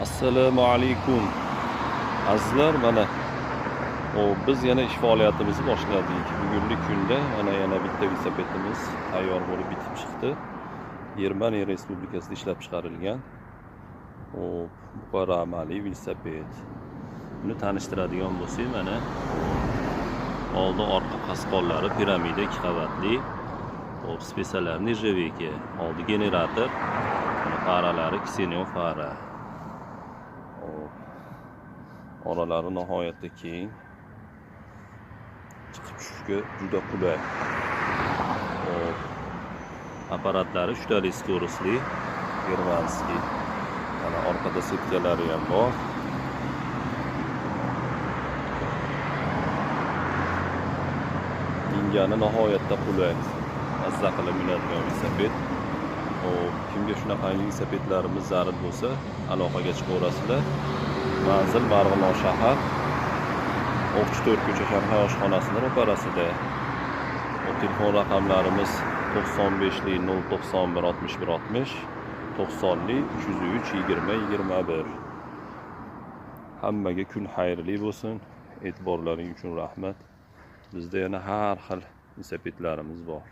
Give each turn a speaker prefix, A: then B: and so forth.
A: Assalomu alaykum azizlar. Mana biz yana ish faoliyatimizni boshladik. Bugungi kunda mana yana bitta velosipedimiz tayyor bo'lib bitib chiqdi. Germaniya Respublikasida ishlab chiqarilgan hop ramali velosiped. Buni tanishtiradigan bo'lsak, mana oldi orqa qasqonlari piramida 2 qavatli, hop spesalar нержавейка, oldi generator, faralari ksenon fara. Hop. Oralari nihoyatda keng. Chiqib tushishga juda qulay. Hop. Apparatlari 3tali skorosli, germanskiy. Mana orqada setkalari ham bor. Mingani nihoyatda qulay. Mazza qilib minadigan velosiped. Hop, kimga shunaqangi velosipedlarimiz zarur bo'lsa, aloqaga chiqaverasizlar. Manzil Marg'ilon shahar, O'qchi 4 ko'cha Shanxay oshxonasining ro'parasida. Telefon raqamlarimiz 95 091 61 60, 90 303 20 21. Hammaga kun xayrli bo'lsin. E'tiborlaring uchun rahmat. Bizda yana har xil velosipedlarimiz bor.